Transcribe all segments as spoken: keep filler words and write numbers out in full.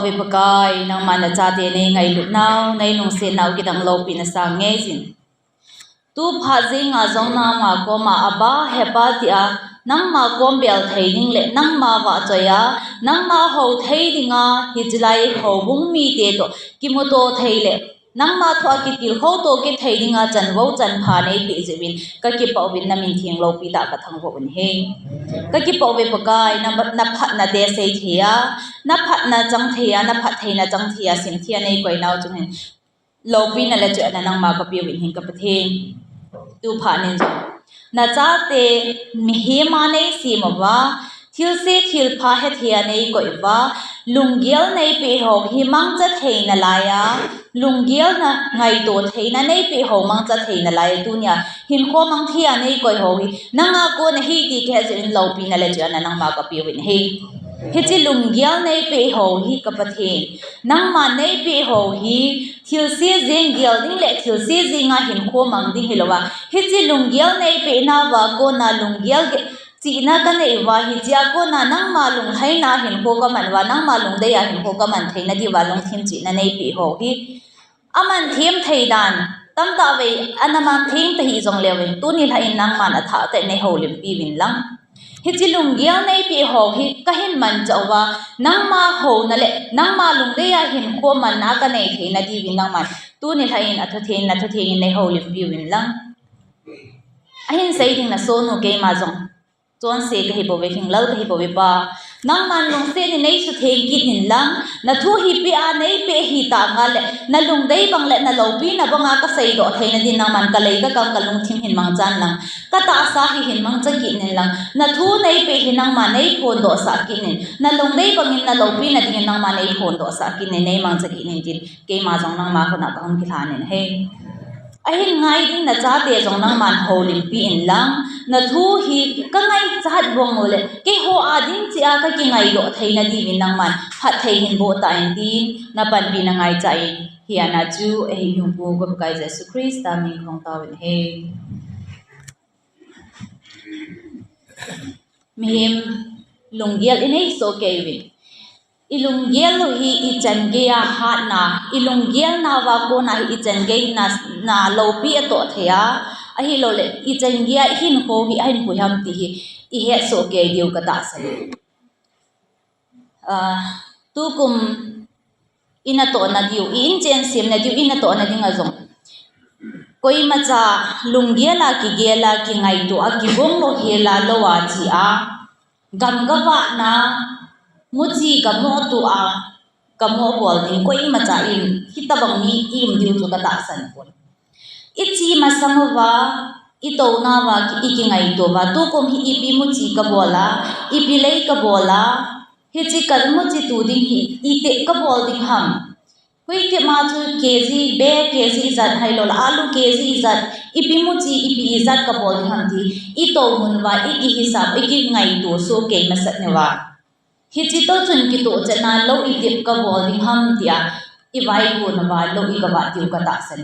Ve Pakai, nangma nachate nei ngailut nau, nei lungset nau kidang loupina sang ngeijin. Tu phat jinga jong nangma koma Abba, Hepa tia, nangma kom bel thei ding le, nangma vahchoi a, nangma hou thei dinga, hiche lai houbung mite toh kimuto thei le, nangma thu a kitilkhou to kithei dinga chanvou chanpha neipeh jeh uvin, kakipah uvin, namin theng loupi tah kathangvah un ahi. Kakipah uve Pakai, na, naphatna te seithei a, naphatna changthei a, naphattheina changthei a, simthei a neikoi nau chungin loupina le chuhna nangma kapeh uvin ahi ka Pathen. Tu phat nin jong nachate mihem a neisem uva, thilse thilpha hethei a neikoi uva, lunggel neipeh ho hi mangcha theina laiya, lunggel na ngaito theina neipeh ho mangcha theina laiya, tunia hinkho mangthei a neikoi ho hi nanga kona ahi ti kihet jeh in loupina le chuhna nangma kapeh uvin ahi. Hiche lunggel neipeh ho hi ka Pathen, nangma neipeh ho hi thilse jeng gel ding le thilse jenga hinkho mang ding hilouva, hiche lunggel neipeh nauva kona lunggel ge-, chihna kanei uva, hichea kona nangma lunglhaina hinkho kaman uva, nangma lungdei a hinkho kaman theina diuva lungthim chihna neipeh ho hi aman them thei dan, tamtah vei ana man theng tahih jongleu vin, tuni lhah in nangman athah tah in neihoulimpi uvin lang. Hiche lunggel neipeh ho hi kahin manchah uva, nangma houna le nangma lungdei a hinkho manna kanei theina diuvin nangman tuni lhah in athutheng, nathutheng in neihoulimpi uvin lang. Ahin sei ding nasonu keima jong chonse kahi bouve, hinglal kahi bouve Pa. Nangman lungset in neisutheng kit in lang, nathu hi peh a neipeh hi tah ngal le, nalungdei bang le naloupina banga kaseidoh theina din nangman kalei kakam kalungthim hin mangchan lang, katahsa hi hin mangcha kit in lang, nathu neipeh hi nangman neiphondohsah kit in, nalungdei bangin naloupina dingin nangman neiphondohsah kit in, neimangcha kit in tin, keima jong nangma khut a kahung kilhan in ahi. Ahin ngai ding nachate jong nangman houlimpi in lang, nathu hi kangaichat bang u le, keiho a ding cheh a kakingaidoh theina diuvin nangman phatthei hin boh tan tin, napanpina ngaicha in, hiche a chu eihuhhingpu ka Pakai Jesu Christa min kahung taovin ahi. Mihem lunggel inei soh kei uvin. Ilunggel u hi ichan geiya hatna, ilunggel nauva kona hi ichan geiya na, na loupi atoh thei a, ahilou le, ichan geiya ihinkho hi ahin pui ham ti hi ihet soh kei diu katahsan. Ah, tukum inatohna diu, i-inchen semna diu, inatohna dinga jong koimacha lunggel a kigel a, kingaito a, kigong lou hel a, lou a cheh a, gam gavahna, muchi gamoh tua, gamoh bol ding koimacha in, hitobang mi i-um diu chu katahsan pon. Iche masang uva, itouna uva, i-, ikingaito uva, tukum hi ipi muchi kabol a, ipi lei kabol a, hiche kamuchi tu ding hi, itep kabol ding ham. Huitep ma chu K G, be K G ijat ahilou le, alu K G ijat, ipi muchi, ipi ijat kabol ding ham ti, itou mun uva, ikihisap, ikingaito soh kei masat uva. Hiche toh chun kitoh chetna lou itep kabol ding ham tia, ivaikon uva lou igavah diu katahsan.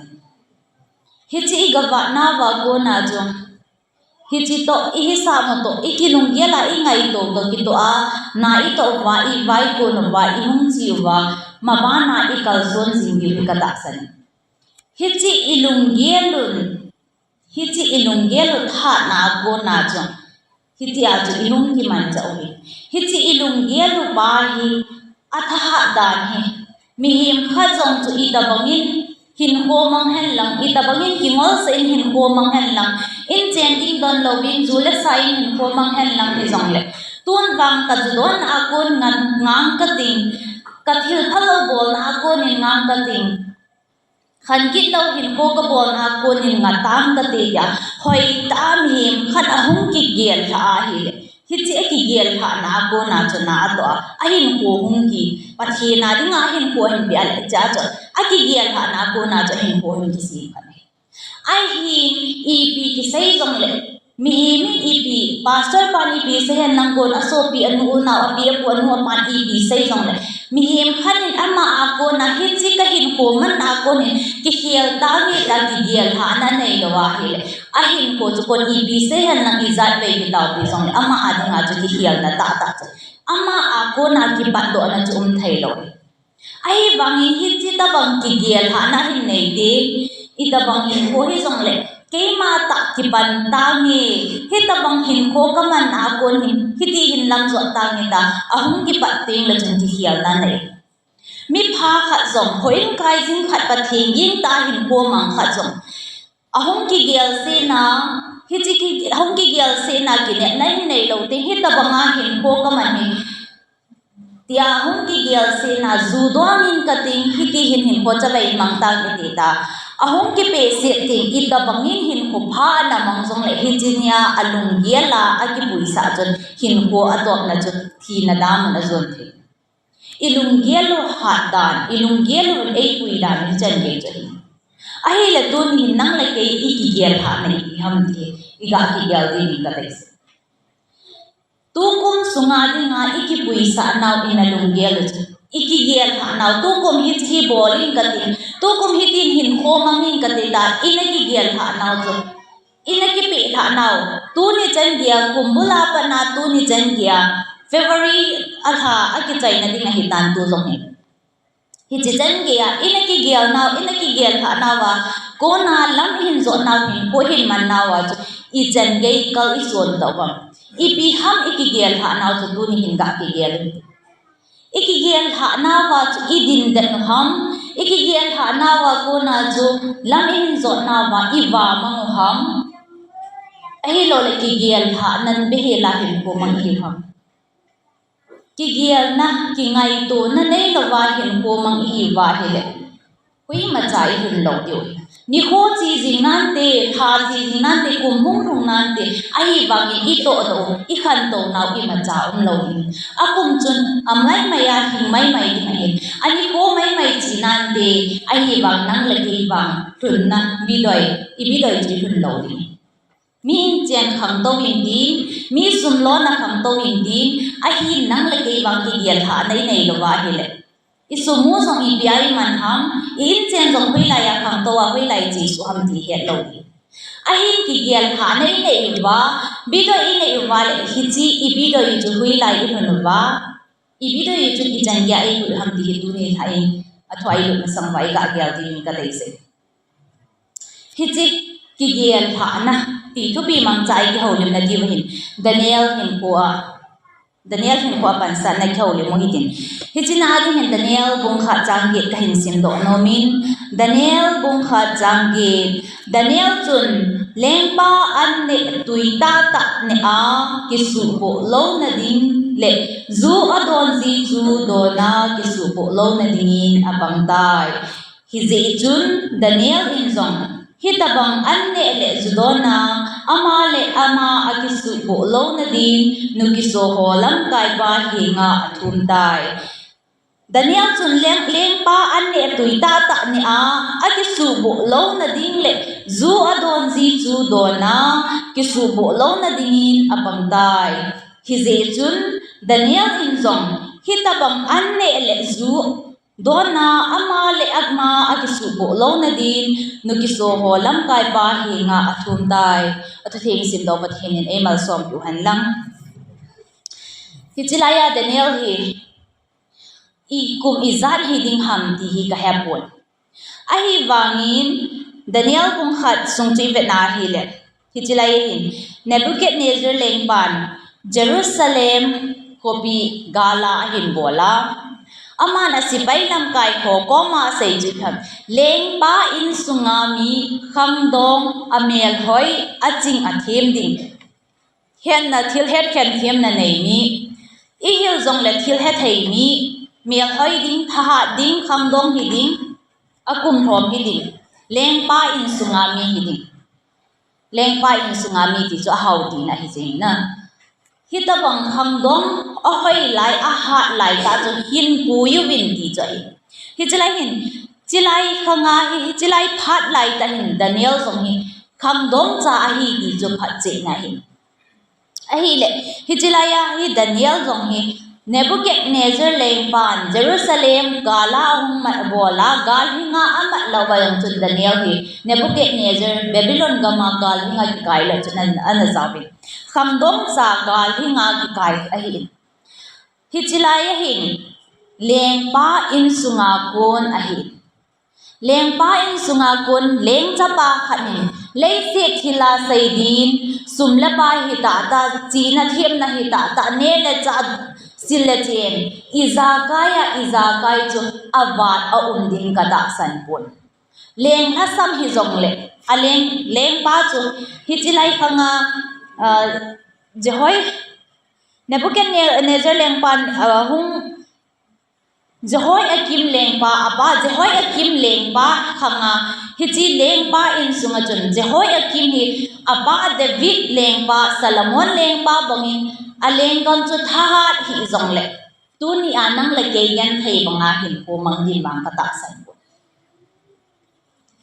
Hiche igavah nauva kona jong, hiche toh ihisap u toh, ikilunggel a ingaito toh kitoh a, na itoh uva, ivaikon uva, ihung che uva, mabana ikalson jing diu hi katahsan. Hiche ilunggel un, hiche ilunggel u thahatna a kona jong, hitia chu ihung kimanchah u hi. Hiche ilunggel u pa hi athahat dan hi, mihem khat jong chu itobangin hinkho mang hen lang, itobangin kingolsah in hinkho mang hen lang, inchen ding donlouvin ju le sa in hinkho mang hen lang hijongle, tun vang kajudonna a kon ngang kating, kathil phalou bolna a konin ngang kating, khankit lou hinkho kabolna a konin ngatang kate tia, hoitah a mihem khat ahung kigel lhah ahile, hiche akigel lhahna a kona chu na atoh a, ahinkho hung ki, Pathen a dinga ahinkho ahin peh a le, hichea chu akigel lhahna a kona chu ahinkho hung kisem khat ahi. Ahin ipi kisei jongle, mihem in ipi, pastor pan ipi sei hen lang kon, asopi, anu, unao, api, apu, anu, apan ipi sei jongle, mihem khat in ama a kona hiche kahinkho manna a konin kikhel tange tia kigel lhahna neilou ahile, ahinkho chu kon ipi sei hen lang, ijat vei kitao pi jongle, ama a dinga chu kikhelna tahtah chu, ama a kona kipatdohna chu um theilou. Ahivangin hiche tabang kigel lhahna hin nei ding, itobang hinkho hijongle, keima tah kipan tange, hitabang hinkho kaman a kon hin, hiti hin lam jot tange tia, ahung kipat teng le chun kikhelna nei. Mipha khat jong, houin kai jing khat, Pathen gingta hinkho mang khat jong, ahung kigel sena, hiche ki, ahung kigel sena kinepna hin nei lou teng, hitabang a hinkho kaman hi, tia hung kigel sena, ju donin kating, hiti hin hinkho chavai mang tange tia, ahung kipehset teng, itobangin hinkho pha ana mang jongle, hiche nia alunggel a, akipuisah chun, hinkho atopna chu, thina damun ajon thei. Ilunggel u hat dan, ilunggel u eipui dan, hichan gei chu ahi. Ahile tuni hin nang le kei ikigel lhahna ipi ham ti, iga kigel ding hi kadeisah. Tukum sunga dinga ikipuisah nau ina lunggel u chu, ikigel lhah nau, tukum hiche hi bol in kati, tukum hitin hinkho mang in kati tia, ina kigel lhah nau chu, ina kipeh lhah nau, tuni chan geiya, kum bula patna tuni chan geiya, February a lha akichaina ding ahitan tu jong hi. Hiche chan geiya, ina kigel nau, ina kigel lhah nauva, kona lam ihin jot nau, hinkho ihin man nauva chu, ichan gei kal ison tauvam. Ipi ham ikigel lhah nau chu tuni hin ga kigel in. Ikigel lhah nauva chu idin det u ham, ikigel lhah nauva kona chu lam ihin jot nauva iva mang u ham. Ahilouleh kigel lhahnan behel a hinkho mang ihiu ham. Kigelna, kingaitona neilouva hinkho mang ihiuva ahile, koimacha ihun lou diu ahi. Nikho che jing nante, tha che jing nante, kum hung lhung nante, ahivangin itoh doh u, ikhantou nau imacha umlou ding. Akum chun amaimai a hing maimai ding ahin, anikho maimai che nante, ahivang nang le kei vang lhunna, bidoi, ibidoi chu ihun lou ding. Mi inchen khangtou intin, mi sum lona khangtou intin, ahin nang le kei vang kigel lhahna inei louva ahile, isum u jong ipi a iman ham, i inchen jong hoilai a khangtou a, hoilai che isuh ham ti hetlou ding. Ahin kigel lhahna inei uva, bidoi inei uva le hiche ibidoi chu hoilai ilhun uva, ibidoi chu ichan geiya eipui ham ti hi tuni lhah in, athua ilut masang uva iga gel diuvin kadeisah e. Hiche kigel lhahna ti thupi mangcha ikihoulimna diu ahin, Daniel hinkho a, Daniel hinkho a pansatna kihoulim u hitin. Hiche na a ding hin Daniel bung khat chang get kahin simdoh nomin, Daniel bung khat chang get, Daniel chun lengpa an neh tui tahtah neh a kisuhboh louna ding le ju adon ji chu dona kisuhboh louna dingin apang tai. Hijeh chun Daniel in jong, hitabang an neh le ju dona, ama le ama akisuhboh louna din, nukiso ho lamkaipa henga athum tai. Daniel chun leng, lengpa an neh tui tahtah neh a, akisuhboh louna ding le ju adon ji chu dona, kisuhboh louna dingin apang tai. Hijeh chun Daniel in jong, hitabang an neh le ju dona ama le ama akisuhboh louna din, nukiso ho lamkaipa henga athum tai. Athutheng simdoh Pathen in eimalsom piu hen lang. Hiche laiya Daniel hi, ikum ijat hiding ham ti hi kahepon. Ahivangin, Daniel bung khat sung chu ivet na ahile, hiche lai ahin, Nebuchadnezzar lengpan Jerusalem khopi gal a ahin bol a, aman asepai lamkai ho koma asei chu ham, lengpa insunga mi khangdong, amelhoi, aching athem ding. Hetna thil het khen themna nei mi, ihil jongle thil hethei mi, melhoi ding, thahat ding, khangdong hiding, akum lhom hiding, lengpa insunga mi hiding. Lengpa insunga mi ti chu ahao tina hijeng in. Hitabang khangdong ahoi lai, ahat lai tah chu hinpui uvin ti chu ahi. Hiche lai hin, hiche lai khanga hi, hiche lai phat lai tah hin Daniel jong hi khangdong cha ahi ti chu phatchehna ahi. Ahile, hiche laiya hi Daniel jong hi Nebuchadnezzar lengpan Jerusalem gal a ahung mat bol a, gal hinga amat lou uva jong chun Daniel hi Nebuchadnezzar Babylon gam a gal hinga kikai le chun ana, ana jaovin. Khangdong cha gal hinga kikai ahin. Hiche lai ahin, Lengpa insunga kon ahi. Lengpa insunga kon lengchapa khat in leiset thila seidin, sum le pai hi tahtah, chihna themna hi tahtah, neh le chah, sil le chen, ijakai a ijakai chu avat a um ding katahsan pon. Leng lhasam hijongle, a leng, lengpa chu hiche lai khanga, ah, Jehoi-, Nebuchadnezzar lengpan, ah, hung, Jehoiakim lengpa, apa Jehoiakim lengpa khanga, hiche lengpa insunga chun Jehoiakim hi apa David lengpa, Solomon lengpa bangin a lenggam chu thahat hijongle, tunia nang le kei genthei banga hinkho mang ding vang katahsan pon.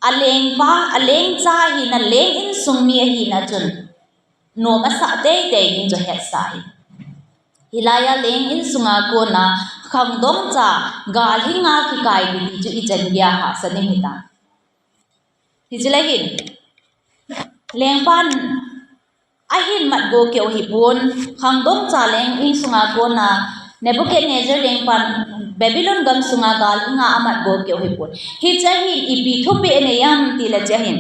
A lengpa, a lengcha hina, leng insung mi ahina chun nom asah teitei ding chu hetsah ahi. Hilai a leng insunga kona khangdong cha, galhinga kikai kiti chu ichan geiya hahsa ding hitam. Hiche lai hin lengpan ahin mat go keu hipon, khangdong cha leng insunga kona Nebuchadnezzar lengpan Babylon gam sunga galhinga amat go keu hipon. Hiche hin ipi thupeh anei am tile hiche hin,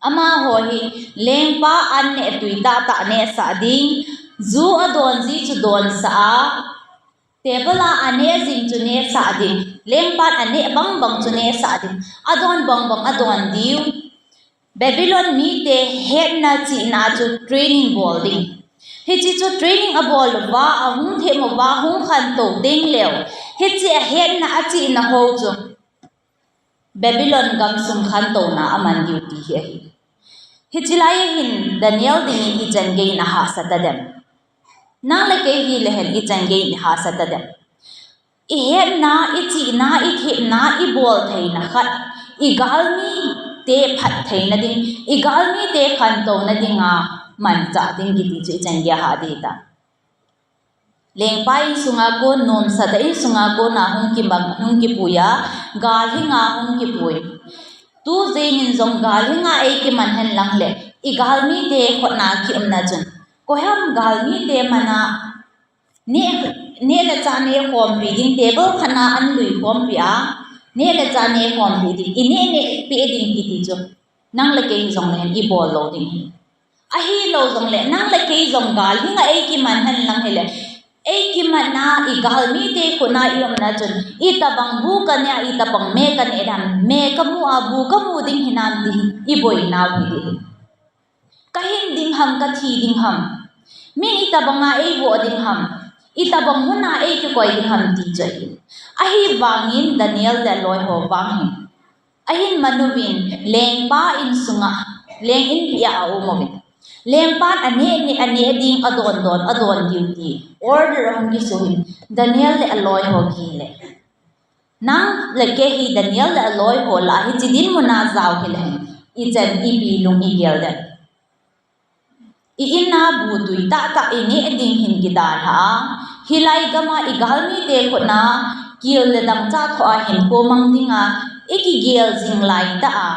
amaho hi lengpa an neh tui tahtah nehsah ding, ju adon ji chu donsah a, table a aneh jing chu nehsah ding, lengpan aneh bangbang chu nehsah ding, adon bangbang adon diu. Babylon mite hetna chihna chu training bol ding. Hiche chu training abol uva, ahung them uva, hung khantou ding leu, hiche ahetna achihna ho chu Babylon gamsung khantouna aman diu ti hi ahi. Hiche lai hin Daniel dingin ichan geiyin ahahsa tadem? Nang le kei hile hen ichan geiyin ihahsa tadem? Ihetna, ichihna, ithemna, ibol theina khat, igalmite phattheina ding, igalmite khantouna dinga manchah ding kiti chu ichan geiya hah ding hitam? Lengpa insunga kon, nomsatah insunga kona hung kimang, hung kipui a, galhinga hung kipui. Tujingin jong galhinga eikiman henlang le, igalmite khutna kiumna chun, koiham galmite mana neh, neh le chah neh khompi ding, table khatna an lui khompi a, neh le chah neh khompi ding, ineh neh peh ding kiti chu nang le kei hijongle hen ibol lou ding ahi. Ahilou jongle nang le kei jong galhinga eikiman henlang hile, eikimatna, igalmite khutna iumna chun, itobang bu kaneh a, itobang me kaneh dam, me kamu a bu kamu ding hinam ti iboinau hi ding ahi. Kahin ding ham, kathi ding ham, min itobanga eivoh ding ham, itobang muna eikikoi ding ham ti chu ahi. Ahivangin Daniel le aloiho vang hin ahin manuvin lengpa insunga, leng inpia aumuvin, lengpan aneh neh, aneh ding, adon don adon diu ti order ahung kisun, Daniel le aloiho kile. Nang le kei hi Daniel le aloiho lah a hiche dinmuna jao hile hen, ichan ipi lung igel dem? I-in a bu tui tahtah ineh ding hin kidalha a, hilai gama igalmite khutna, kel le dangchah thoh a hinkho mang dinga ikigel jing laitah a,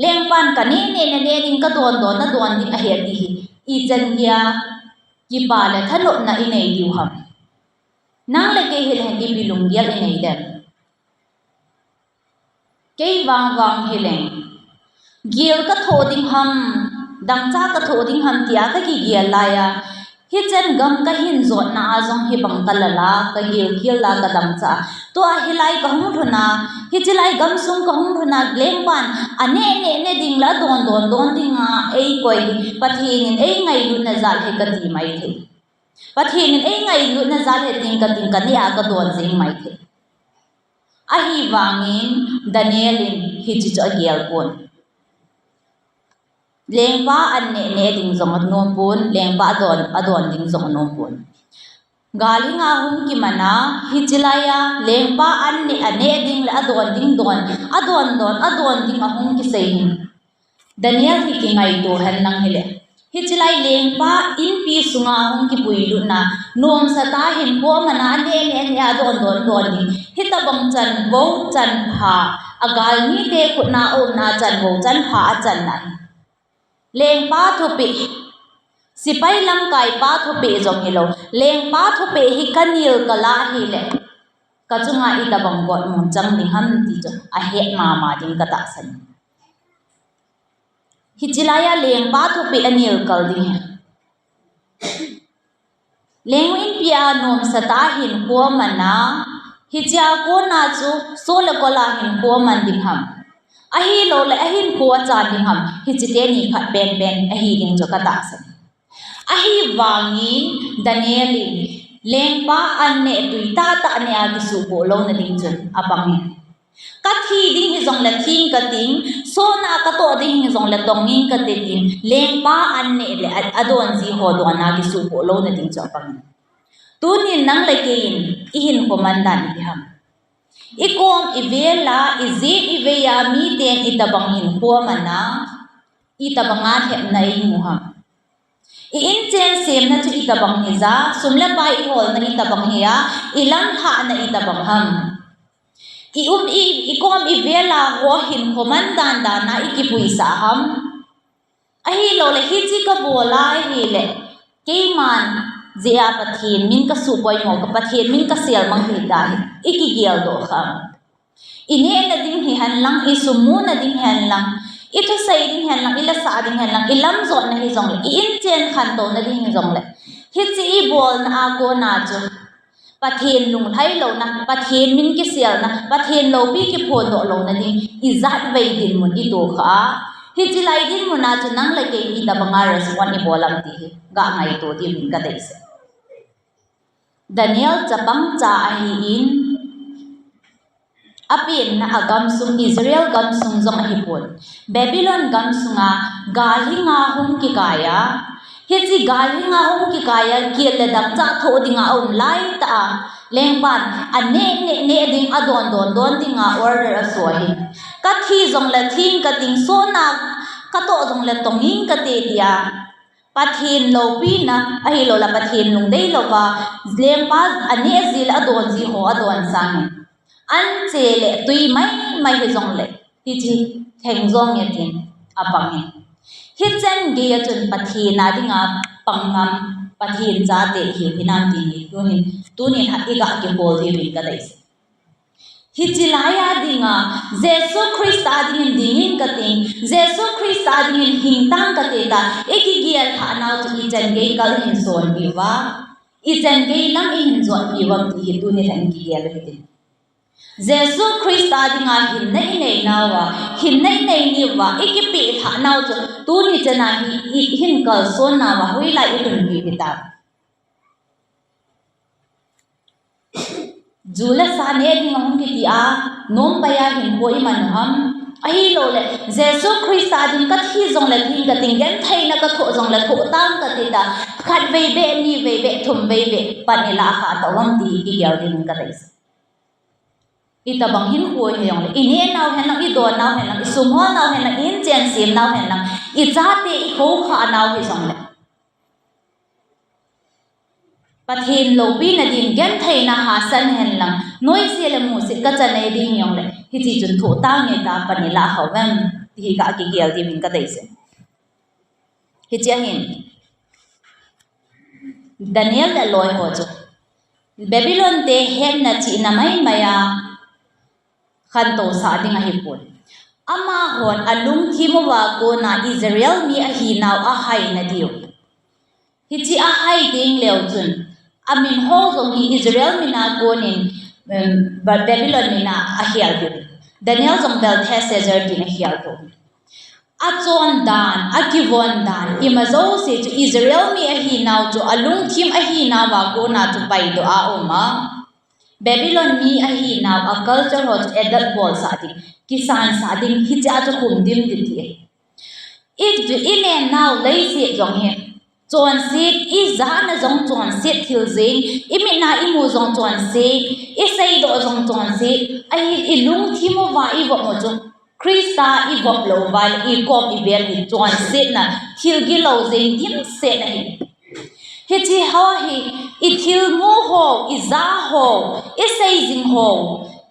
lengpan kaneh neh, naneh ding, kadon don, nadon ding ahi ati hi, ichan geiya kipa le thanopna inei diu ham? Nang le kei hile hen ipi lunggel inei dem? Kei vangvang hileng, gel kathoh ding ham, dangchah kathoh ding ham tia kakigel laiya, hichan gam kahin jotna a jong hibang kalal a, kagel khel a, kadangchah a, tua hilai kahung lhun a, hiche lai gamsung kahung lhun a, lengpan aneh neh, neh ding le adon don, don dinga eikoi, Pathen in eingailutna jal ahi kati maithei. Pathen in eingailutna jal ahi tin katin, kaneh a kadon jeng maithei. Ahivangin Daniel in hiche chu agel pon. Lengpa an neh, neh ding jong anom pon, lengpa adon, adon ding jong anom pon. Galhinga hung kiman a, hiche laiya lengpa an neh, aneh ding le adon ding don, adon don, adon ding ahung kisei hin, Daniel hi kingaito henlang hile, hiche lai lengpa inpi sunga hung kipuilutna, nomsatah hinkho amana, aneh neh, aneh a, adon don, don ding, hitobang chanvou chanpha, agalmite khutna aumna chanvou chanpha achanna hi, lengpa thupeh, Sipai lamkai pa thupeh jong hilou, lengpa thupeh hi kanel kal a hile, kachunga itobang got mun chang ding ham ti chu ahet mama ding katahsan. Hiche laiya lengpa thupeh anel kal ding hi. Leng inpi a nomsa tah a hinkho aman a, hichea kona chu soh le kol a hinkho aman ding ham, ahilouleh ahinkho achan ding ham, hiche teni khat penpen ahi ding chu katahsan. Ahivangin Daniel in lengpa an neh tui tahtah neh a kisuhboh louna ding chun apangin, kathi ding hijongle theng kating, sohna katoh ding hijongle tong ing kate tin, lengpa an neh le a, adon ji ho don a kisuhboh louna ding chu apangin. Tunin nang le kei in ihinkho man dan ipi ham? Ikom ivel a, ijep ivei a miten itobang hinkho aman a, itobang a thepna imu ham? I inchen semna chu itobang hija, sum le pai iholna itobang hija, ilam lhahna itobang ham? I um i, ikom ivel a ho hinkho man dan dan a ikipuisah ham? Ahilouleh hiche kabol a ahile, keiman jeh a Pathen min kasuhpoimo, ka Pathen min kasel mang hita hi, ikigeldoh kha ham? Inehna ding hihen lang, isum muna ding hihen lang, ithusei ding hihen lang, ilasah ding hihen lang, ilam jotna hijongle, i inchen khantouna ding hijongle, hiche ibolna a kona chu Pathen lunglhai louna, Pathen min kiselna, Pathen loupi kiphondoh louna ding, ijat vei dinmun itoh kha a, hiche lai dinmun a chu nang le kei itobang a respond ibol ham ti hi, ga ngaito diuvin kadeisah. Daniel chapang cha ahin, apenna a gamsung Israel gamsung jong ahipon, Babylon gamsunga gal hinga hung kikai a, hiche gal hinga hung kikai a, kel le dangchah thoh dinga aum laitah a, lengpan aneh neh neh ding, adon don don dinga order aso ahi. Kathi jongle theng kating, sohna katoh jongle tong ing kate tia, Pathen loupina, ahilouleh Pathen lungdei louva, lengpa aneh ji le adon ji ho adon sangin, anche le tui mai mai hijongle, hiche theng jong nge tin apangin. Hichan geiya chun Pathen a dinga pang ngam, Pathen chate ihiu hinam ti hi tunin, tunin ha iga kibol diuvin kadeisah. Hiche laiya dinga, Jesu Christa dingin ding ing kating, Jesu Christa dingin hing tang kate tia, ikigel lhah nau chu ichan gei kal ihin sonpiuva, ichan gei lang ihin jotpiuvam ti hi tuni hin kigel u hitin. Jesu Christa dinga hinna inei nauva, hinna inei niuva, ikipeh lhah nau chu tuni chana hi ihin kalson nauva, hoilai ilhunpiu hitam? Ju le sa neh ding ahung kiti a, nompai a hinkho iman u ham? Ahilouleh, Jesu Christa ding kathi jongle theng kating, gentheina kathoh jongle thoh tang kati tia, khatvei beh, nivei beh, thumvei beh, pan ilah kha tauvam ti kigel ding kadeisah. Itobang hinkho hijongle, ineh nau henlang, idon nau henlang, isum hol nau henlang, inchen sem nau henlang, ichate ikhoukhah nau hijongle, Pathen loupina din gentheina hahsa henlang, noise le musit kachanei ding hijongle, hiche chun thoh tang nge tia pan ilah kha uvem ti hi ga kigel diuvin kadeisah. Hiche ahin, Daniel le aloiho chu Babylon te hetna chihna maimai a khantousah ding ahipon, amahon alungthim uva kona Israel mi ahinau ahaina diu. Hiche ahai ding leu chun, amin ho jong hi Israel mina konin, um, Ba-, Babylon mina ahel diu. Daniel jong Belteshazzar tin ahel diu. Achon dan, akivon dan, ima jouse chu Israel mi ahinau chu alungthim ahinauva kona chu paidoh a um a, Babylon mi ahinau a culture ho chu adapt bolsah ding, kisansah ding, hichea chu khum dim ding ti ahi. I, ilen nau leiset jong hi chonset, ijana jong chonset thil jeng, imitna imu jong chonset, iseidoh jong chonset, ahin ilungthim uva ivop u chu Christa ivop louva, ikom ivel hi chonsetna, thil gilou jeng dimset ahi. Hiche ho hi, ithilmu ho, ija ho, iseijing ho,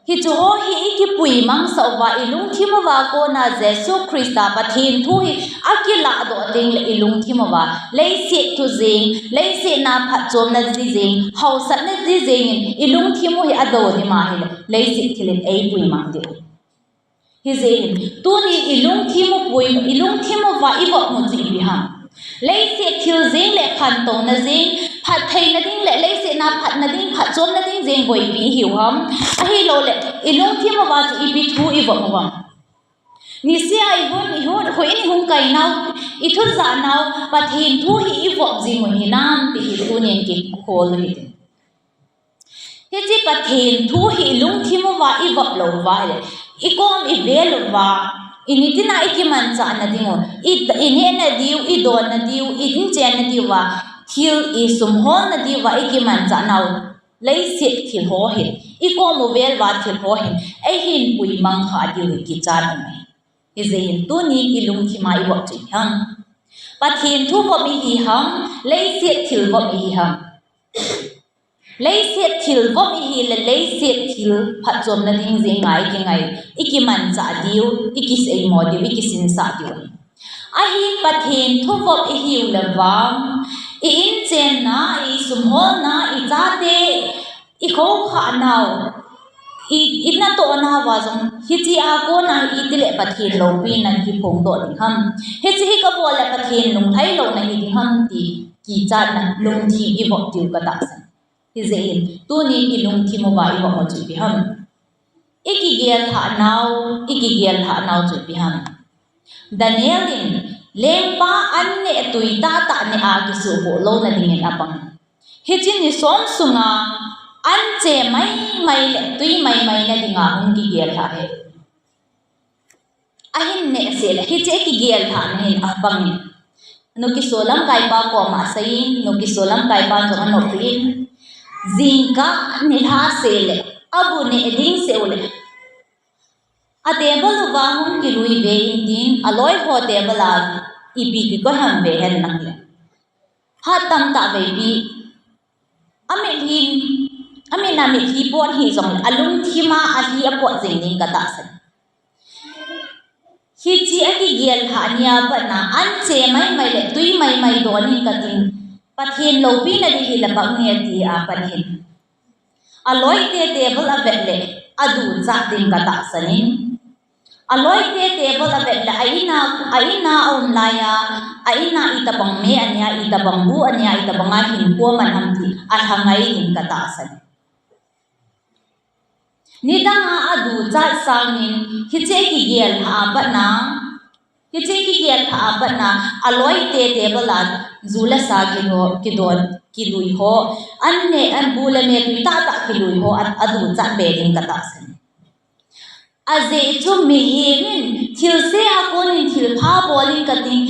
Hichu ho hi i kipui mang sah uva, i lungthim uva kona Jesu Christa Pathen thu hi a kilah doh ding le i lungthim uva, leiset thu jing, leiset na phatchomna ji jing, hausatna ji jing in i lungthim u hi a do dima hi le, leiset thil in ei pui mang diu. Hijeh hin, tunin i lungthim u pui, i lungthim uva i vop u chu ipi ham. Leiset thil jing le khantouna jing, phattheina ding le leiset na phatna ding, phatchomna ding jing boipi i hiu ham. Ahilou le, i lungthim uva chu ipi thu i vop u ham. Niseh a i hun, i hun, hun i hung kai nau, i thujah nau, Pathen thu hi i vop jing u hinam ti hi tunin kihol u hite. Hiche Pathen thu hi i lungthim uva i vop lou uva le, i kom i vel uva, i nitina i kimanchah na ding u, i, i nehna diu, i donna diu, i inchen na diu va, thil i sumhol na diu va, i kimanchah nau, leiset thil ho hi, i kom u vel va thil ho hi, ei hin pui mang kha diu hi kichat um e. Hijeh hin tunin i lungthim a i vop chu ipi ham. Pathen thu vop ihi ham, leiset thil vop ihi ham. Leiset thil vop ihi le leiset thil phatchomna ding jing ngai kingai, i kimanchah diu, i kiseimo diu, i kisinsah diu. Ahin Pathen thu vop ihiu le vang, i inchenna, i sumholna, i chate, i khoukhah nau, i, i natoh nau va jong, hiche a kona hi itile Pathen loupina hi phongdoh ding ham. Hiche hi kabol le Pathen lunglhai louna hi ding ham ti, kichatna lungthim i vop diu katahsan. Hijeh in, tunin i lungthim uva i vop u chu ipi ham. I kigel lhah nau, i kigel lhah nau chu ipi ham. Daniel in, lengpa an neh tui tahtah neh a kisuhboh louna dingin apang. Hiche ni som sunga, an che maimai le tui maimai na dinga hung kigel lhah e. Ahin neh seh le, hiche kigel lhahna hin apang in. Nukiso lamkaipa koma aseiyin, nukiso lamkaipa jong anopin. Jingkah nilhah seh le, abu neh ding seh u le, a table uva hung kilui ve in tin, aloi ho table a ipi kikoi ham ve hen lang le. Phat tamtah veipi, amit hin, amit na mitlhi pot hijongle, alungthim a alhi apot jing ding katahsan. Hiche a kigel lhah nia patna, an che maimai le tui maimai don in kating, Pathen loupina ding hi la bang nge ti a Pathen. Aloi te table avet le, aduchat ding katahsan in. Aloi te table avet le, a in a, a in a aum lai a, a in a itobang me ania, itobang bu ania, itobang a hinkho aman ham ti, alha ngai ding katahsan. Nidang a aduchat sangin, hiche kigel lhah a patna, hiche kigel lhah a patna, aloi te table a, ju le sa kidon, kidon, kilui ho, an neh, an bu le me tui tahtah kilui ho, a, aduchat be ding katahsan. Ajeh chu mihem in thilse a konin thilpha bol in kating,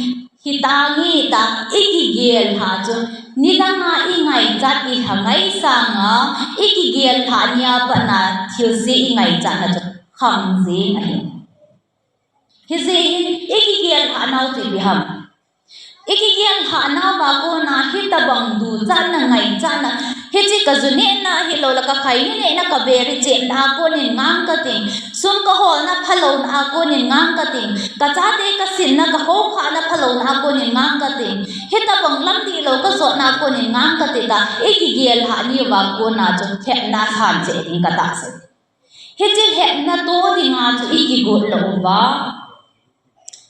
hitange tia i kigel lhah chu, nidang a i ngaichat i lha ngai sanga, i kigel lhah nia patna thilse i ngaichatna chu khang jing ahi. Hijeh hin i kigel lhah nau chu ipi ham. I kigel lhah nauva kona hitobang duchatna ngaichatna, hiche ka ju nehna hilou le ka khaini nehna ka beri chenna a konin ngang kating, sum ka holna phalouna a konin ngang kating, ka chate ka sinna ka khoukhahna phalouna a konin ngang kating, hitobang lam dihlou ka jotna a konin ngang kati tia i kigel lhah nauva kona chu lhepna lhan cheh ding katahsan. Hiche lhepna to dinga chu i kigot lou uva.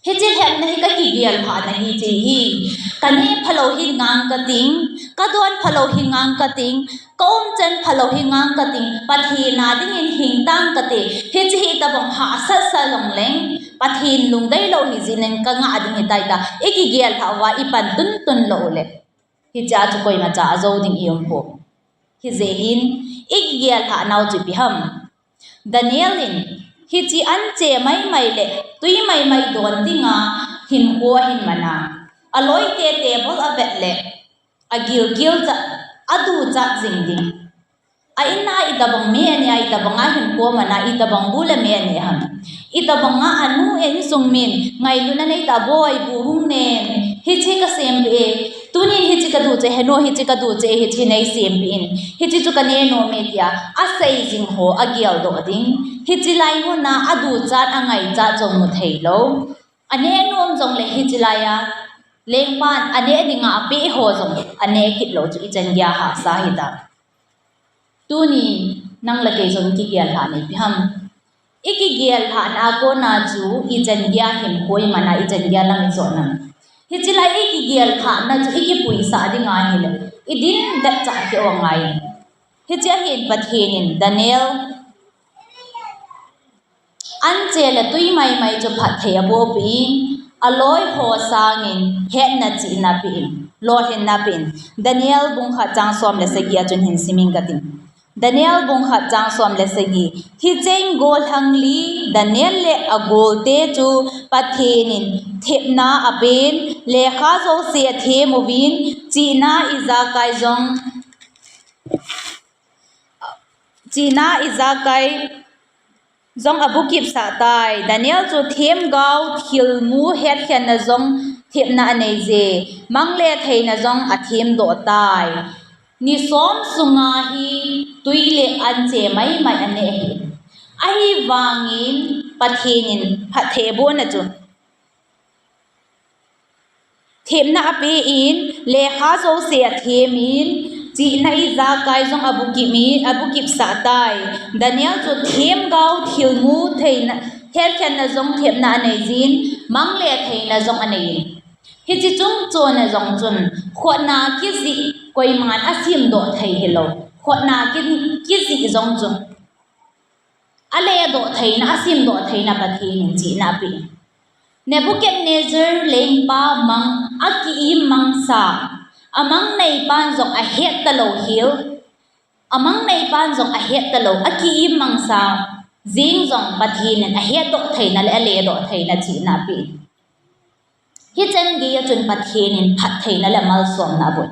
Hiche lhepna hi ka kigel lhahna hiche hi. Ka neh phalou hi ngang kating, ka don phalou hi ngang kating, ka umchan phalou hi ngang kating, Pathen a dingin hing tang kate. Hiche hi itobang hahsat sa jongleng, Pathen lungdei lou hijeh in ka ngah ding ahitai tia i kigel lhah uva i pan tuntun lou le, hichea chu koimacha ajou ding i um poi. Hijeh hin, i kigel lhah nau chu ipi ham. Daniel in, hiche an che maimai le tui maimai don dinga hinkho ahin mana, aloi te table avet le, agilkel cha, aduchat jing ding. A in a itobang mi ania, itobang a hinkho amana, itobang bu le me ania ham. Itobang a anu insung min ngailutna neita, boi bu hung nen, hiche ka sem e, Tunin hiche kaducheh, heno hiche kaducheh, hiche nei sempeh in, hiche chu kaneh nom e tia asei jing ho ageldoh ding. Hiche lai muna aduchat angaichat jong mu theilou. Aneh nom jongle hiche laiya lengpan aneh dinga apeh ho jong aneh kit lou chu ichan geiya hahsa hita. Tuni nang le kei jong ikigel lhah neipi ham. Ikigel lhahna a kona chu ichan geiya hinkho iman a, ichan geiya lam ijot nam. Hiche lai ikigel lhahna chu ikipuisah ding ahile, idin det chah keu angai. Hiche ahin Pathen in Daniel anche le tui maimai chu phatthei aboh peh in, aloi ho sangin hetna chihna apen, lolhinna apen. Daniel bung khat chang som le sagi a chun hin sim inge kati. Daniel bung khat chang som le sagi. Hicheng gollhang li Daniel le agolte chu Pathen in thepna apen, lekha jouse athem uvin, chihna ijakai jong, chihna ijakai jong abukipsah tai. Daniel chu themgao, thilmu, hetkhenna jong thepna anei je, mang le theina jong athemdoh tai. Ni som sunga hi tui le anche maimai aneh ahi. Ahivangin Pathen in phatthei abohna chu thepna apen, lekha jouse athemin, chihna ijakai jong abukipin, abukipsah tai. Daniel chu themgao, thilmu, theina, hetkhenna jong thepna anei jin, mang le theina jong anei in. Hiche chungchona jong chun, khotna kijih koiman asemdoh thei hilou. Khotna ki, kijih jong chun aledoh theina, asemdoh theina Pathen in chihna apen. Nebuchadnezzar lengpa mang, akiim mangsa, amang neipan jong ahet talou hel, amang neipan jong ahet talou, akiim mangsa jeng jong Pathen in ahetdoh theina le aledoh theina chihna apen. Hichan geiya chun Pathen in phattheina le malsomna aboh.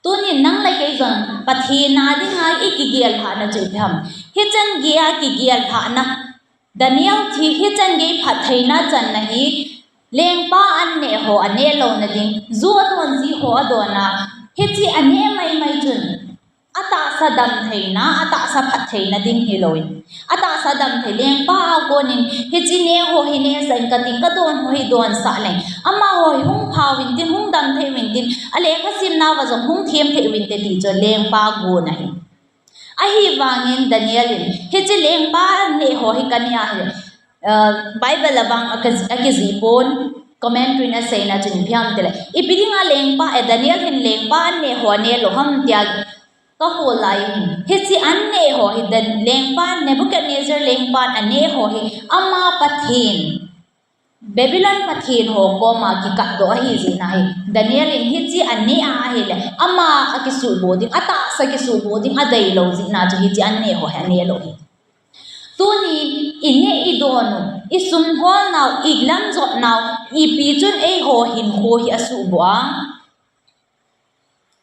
Tunin nang le kei jong Pathen a dinga ikigel lhahna chu ipi ham. Hichan geiya kigel lhahna, Daniel thi, hichan gei phattheina channa hi lengpa anneh ho aneh louna ding, ju adon ji ho adon a, hiche aneh maimai chun atahsa damtheina, atahsa phattheina ding hilouvin, atahsa damthei, lengpa a konin hiche neh ho hi nehsah in kati, kadon ho hi donsah leng, amaho hi hung pha uvin tin, hung damthei uvin tin, alekha simnauva jong hung themthei uvinte ti chu lengpa gon ahi. Ahivangin Daniel in hiche lengpa neh ho hi kaneh ahi, Bible a vang aki, akijih pon, commentary in aseina chun ipi ham tile, ipi dinga lengpa, eh, Daniel hin lengpa anneh ho aneh lou ham tia kakhol lai hin, hiche anneh ho hi Dan, lengpa, Nebuchadnezzar lengpan aneh ho hi ama pathen, Babylon pathen ho koma kikatdoh ahi jeh in ahi. Daniel in hiche aneh ahile, ama akisuhboh ding, atahsa kisuhboh ding adeilou jeh in ahi chu hiche anneh ho hi aneh lou hi. Tuni ineh idon u, isum holnau, ilamjotnau, ipi chun eiho hinkho hi asuhboh a,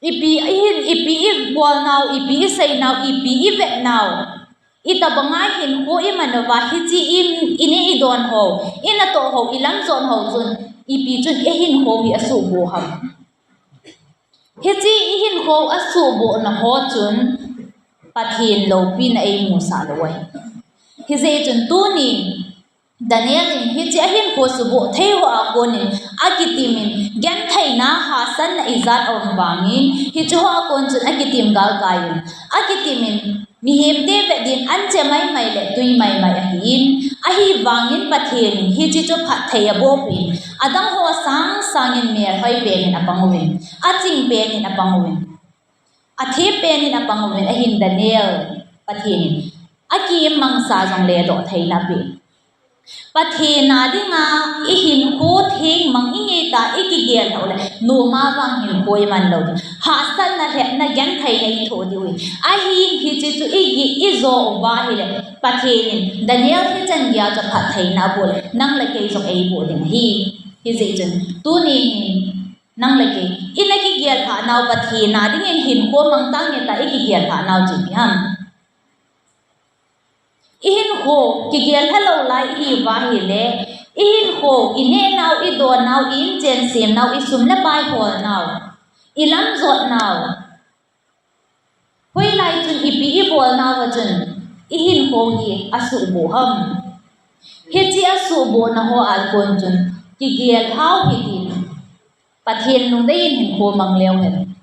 ipi ihin, ipi ibolnau, ipi iseinau, ipi ivetnau, itobanga hinkho iman uva, hiche i, ineh idon ho, inatoh ho, ilamjot ho chun ipi chun ihinkho hi asuhboh ham. Hiche ihinkho asuhbohna ho chun Pathen loupina eimusah lou ahi. Hijeh chun tunin Daniel in hiche ahinkho suhboh thei ho a konin akitimin, gentheina, hahsatna ijat aum vangin, hiche ho a kon chun akitim galkai in, akitimin, mihemte vet din anche maimai le tui maimai ahin, ahivangin Pathen in hiche chu phatthei aboh peh in, adang ho sangsangin melhoi pen in apang uvin, aching pen in apang uvin, athem pen in apang uvin, ahin Daniel Pathen in akiim mangsa jong ledoh theina apen. Pathen a dinga ihinkho theng mang ingeita ikigel lhah ule, noma vang hinkho iman lou ding, hahsatna, lhepna, gentheina ithoh diu ahi. Ahin hiche chu igi, ijo uva ahile, Pathen in Daniel hichan geiya chu phattheina aboh le, nang le kei jong eiboh ding ahi. Hijeh chun tunin nang le kei ina kigel lhah nau, Pathen a dingin hinkho mang tange tia ikigel lhah nau chu ipi ham. Ihinkho kigel lha lou lai ihiuva ahile, Ihinkho, ineh nau, idon nau, i-inchen sem nau, isum le pai hol nau, ilam jot nau, hoilai chun ipi ibol nau va chun ihinkho hi asuhboh ham? Hiche asuhbohna ho a kon chun kigel hau hitin, Pathen lungdei in hinkho mang leu hen.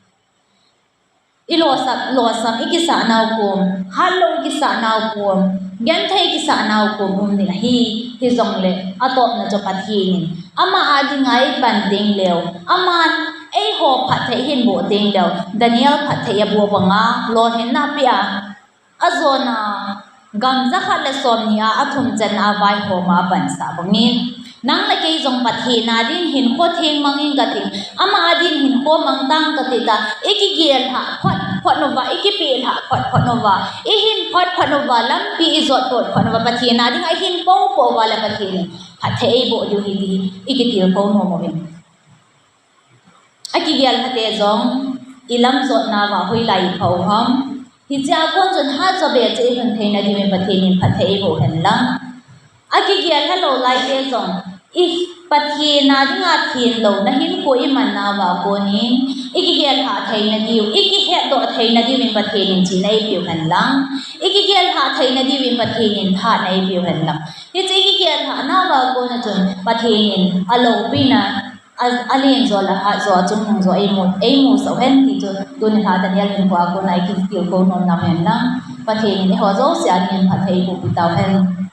Ilosap, losap ikisah nau kom, hatlou ikisah nau kom, genthei ikisah nau kom um ding ahi. Hijongle atopna chu Pathen in ama a dinga eipan teng leu, aman eiho phatthei ahin boh teng leu, Daniel phatthei aboh banga lolhinna apeh a, ajona gam jakhat le somni a athum channa a vaihoma apansah bangin, nang le kei jong Pathen a din hinkho theng mang inge katin, ama a din hinkho mang tange kati ta, ikigel lhah phot phot uva, ikipeh lhah phot phot uva, ihin phot phot uva, lampi ijot phot phot uva, Pathen a dinga ihin popo uva le Pathen in phatthei eiboh diu ahi ti ikitilkhou nom uvin. Akigel lhate jong ilam jotna uva hoilai ipha u ham? Hichea kon chun hatchobeh cheh ihung theina diuvin Pathen in phatthei eiboh hen lang. Akigel lhalou laite jong, i Pathen a dinga thenlouna hinkho imanna uva konin, ikigel lhah theina diu, ikihetdoh theina diuvin Pathen in chihna eipeu hen lang. Ikigel lhah theina diuvin Pathen in thahatna eipeu hen lang. Hiche ikigel lhahna uva kona chun Pathen in aloupina, a, alen jo le ahat jo, achungnung jo eimu, eimusah u hen ti chu tuni lha Daniel hinkho a kona ikitilkhou nom nau hen lang. Pathen in eiho jouse a dingin phatthei eibohpi tau hen.